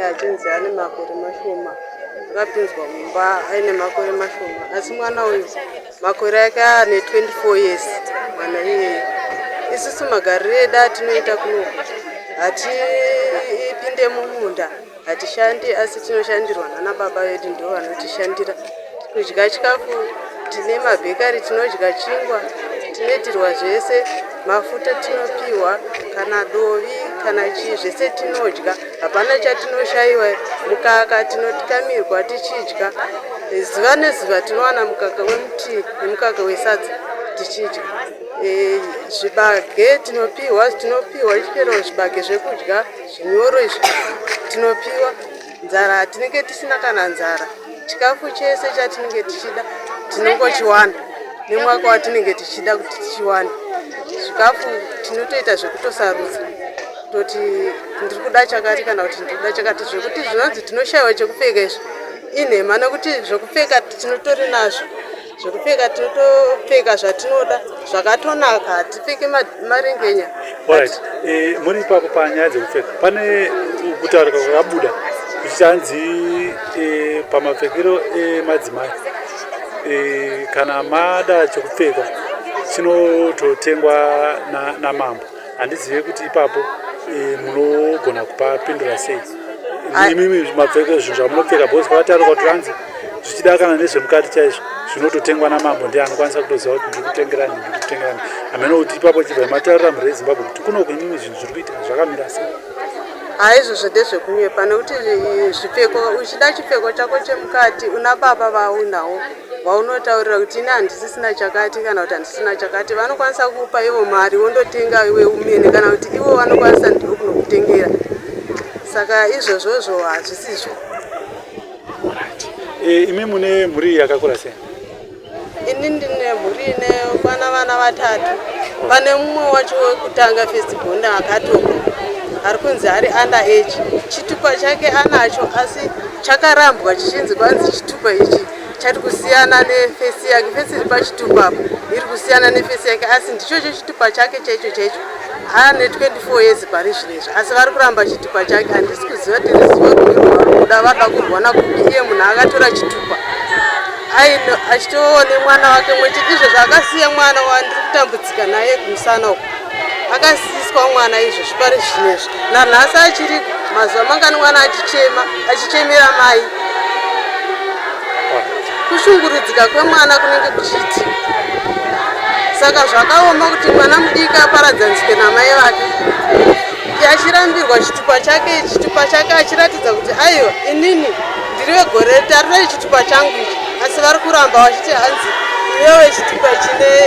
Achinzi ane makore mashoma, akapinzwa mumba aine makore mashoma, asi mwana uyu makore ake ane 24 years mwana iyeye. Isusu magariro edu atinoita kuno, hatipinde mumunda, hatishandi, asi tinoshandirwa nana baba vedu, ndo vanotishandira. Kudya chikafu, tine mabhekari, tinodya chingwa, tinoitirwa zvese, mafuta tinopiwa, kana dovi kana chii, zvese tinodya, hapana chatinoshayiwa. Mukaka tinotikamirwa tichidya zuva nezuva, tinowana mukaka wemutii nemukaka wesadza tichidya. Zvibage tinopiwa, tinopiwa chero zvibage zvekudya zvinyoro izvi tinopiwa. Nzara tinenge tisina kana nzara, chikafu chese chatinenge tichida tinongochiwana nemwaka watinenge tichida kuti tichiwane. Zvikafu tinotoita zvekutosarudza, kutoti ndiri kuda chakati kana kuti ndiri kuda chakati. Zvekuti zvinonzi tinoshayiwa chekupfeka, izvi inhema, nekuti zvekupfeka tinotori nazvo. Zvekupfeka tinotopfeka zvatinoda zvakatonaka, hatipfeki marengenya. Right, muri ipapo panyaya dzekupfeka, pane kutaurika kwakabuda kuchichanzi pamapfekero emadzimai, kana mada chekupfeka chinototengwa namambo. Handizive kuti ipapo munogona kupapindura sei imimi, mapfeko, zvinhu zvamunopfeka, because kwakataurika kuti vanzi zvichida kana nezvemukati chaizvo zvinototengwa namambo, ndiye anokwanisa kutoziva kuti ndiri kutengerani, ndiri kutengerani. Hameno kuti ipapo chibva mataurira mhuri yeZimbabwe kuti kunoku imimi zvinhu zviri kuitika zvakamira sei. Haizvozvo ndezvekunyepa, nekuti zvipfeko, uchida chipfeko chako chemukati, una baba vaunawo vaunotaurira kuti ini handisisina chakati kana kuti handisina chakati. Vanokwanisa kupa ivo mari wondotenga iwe umene, kana kuti ivo vanokwanisa ndivo kunokutengera. Saka izvozvozvo hazvisizvo. Imi mune mhuri yakakura sei? Ini ndine mhuri ine kwana vana vatatu. Pane mumwe wacho wekutanga, first born, akatogwa, ari kunzi ari under age. Chitupa chake anacho, asi chakarambwa chichinzi kwanzi chitupa ichi chati kusiyana neface yake, face iri pachitupa apa iri kusiyana neface yake, asi ndichocho chitupa chake chaicho chaicho. Ane 24 years pari zvinezvi, asi vari kuramba chitupa chake. Handisi kuziva kuti ruzivo rwuri rwavari kuda, vada kurwana kupi, iye munhu akatora chitupa achitoone mwana wake mwechete. Izvozvo akasiya mwana wandiri kutambudzika naye kumusana uku, akasiyiswa mwana izvozvi pari zvinezvi, nanhasi achiri mazuva mangani mwana achichema, achichemera mai. Kushungurudzika kwemwana kunenge kuchiitika, saka zvakaoma kuti mwana mudiki aparadzaniswe namai vake, achirambirwa chitupa chake, chitupa chake achiratidza kuti aiwa, inini ndiri wegore, tarirai chitupa changu ichi, asi vari kuramba vachiti hanzi iwewe chitupa chine